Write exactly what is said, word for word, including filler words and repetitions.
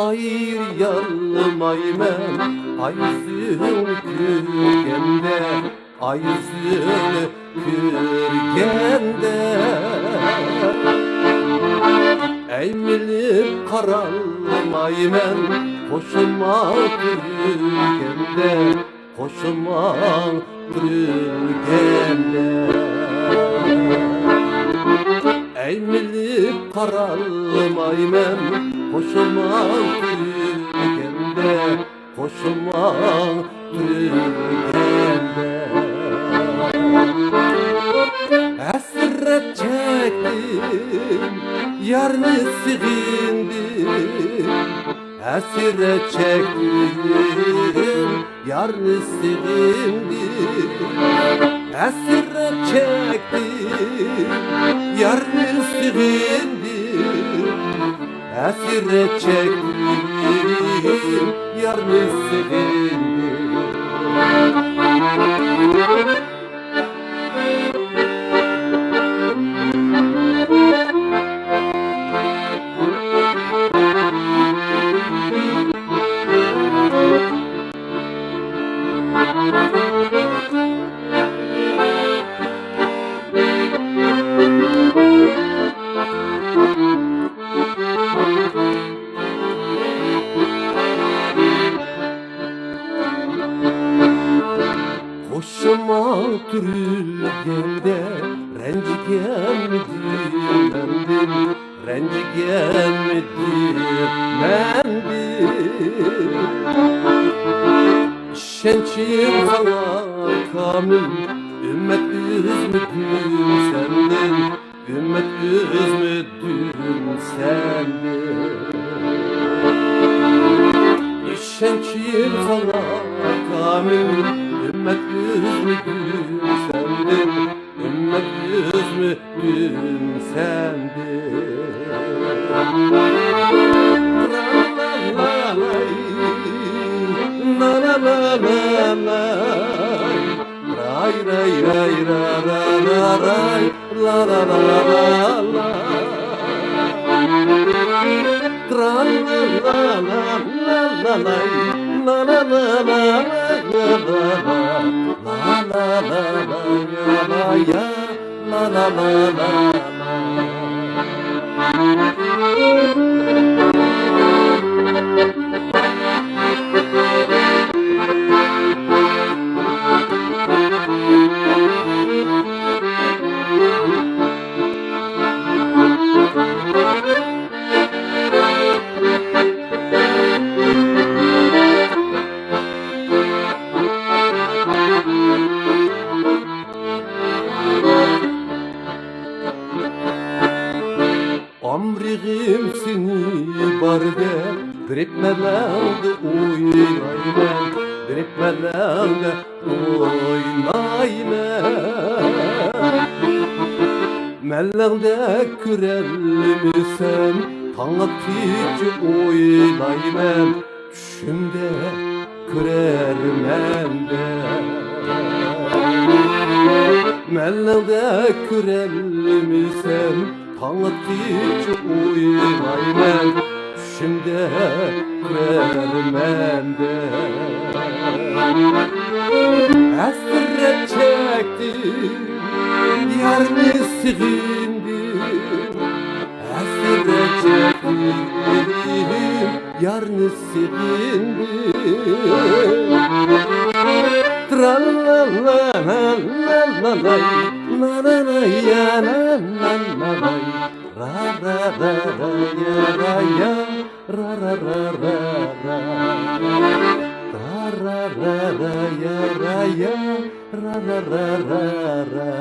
ئايرىيالمايمەن ئايسىڭنى كۆرگەندە، ئايسىڭنى كۆرگەندە. ئەيمىلىپ قارالمايمەن قوشۇما كۆرگەندە، قوشۇماڭ تۈرۈلگەندە. ئەيمىلىپ قارالمايمەن قوشۇماڭ تۈرۈلگەندە، قوشۇماڭ تۈرۈلگەندە. ھەسرەت چەكتىم، يارنى سېغىندىم. ھەسرەت چەكتىم، يارنى سېغىندىم. ھەسرەت چەكتىم، يارنى سېغىندىم. ھەسرەت چەكتىم، يارنى سېغىندىم. قوشۇماڭ تۈرۈلگەندە رەنجىگەنمىدىم مەندىن، رەنجىگەنمىدىم مەندىن؟ ئىشەنچىم ساڭا كامىل، ئۈمىد ئۈزمىدىم سەندىن، ئۈمىد ئۈزمىدىم سەندىن. ئىشەنچىم ساڭا كامىل، ئۈمىد ئۈزمىدىم سەندىن، ئۈمىد ئۈزمىدىم سەندىن. لا لا لا لا لا، لا لا لا لا لا. راي، راي، راي، را، را، را، راي، لا، لا، لا، لا، لا. ترا، لا، لا، لا، لا، لا، لاي، لا، لا، لا، لا، لا، لا، لا، لا، لا، لا، لا، لا، يا، لا، لا، لا، لا، لا. ئامرىغىم سېنى بار دەپ، بىرىك مەلەڭدە ئويلايمەن، بىرىك مەلەڭدە ئوينايمەن. مەلەڭدە كۆرەلمىسەم، تاڭ ئاتقىچە ئويلايمەن، چۈشۈمدە كۆرەرمەن دەپ. مەلەڭدە كۆرەلمىسەم، تاڭ ئاتقىچە ئويلايمەن، چۈشۈمدە كۆرەرمەن دەپ. ھەسرەت چەكتىم، يارنى سېغىندىم. ھەسرەت چەكتىم، يارنى سېغىندىم. ترا لا لا لا لا لا لاي، لا لا لا يا لا لا لا لاي. را را را را يا را يا، را را را را را. ترا را را را يا را يا، را را را را را.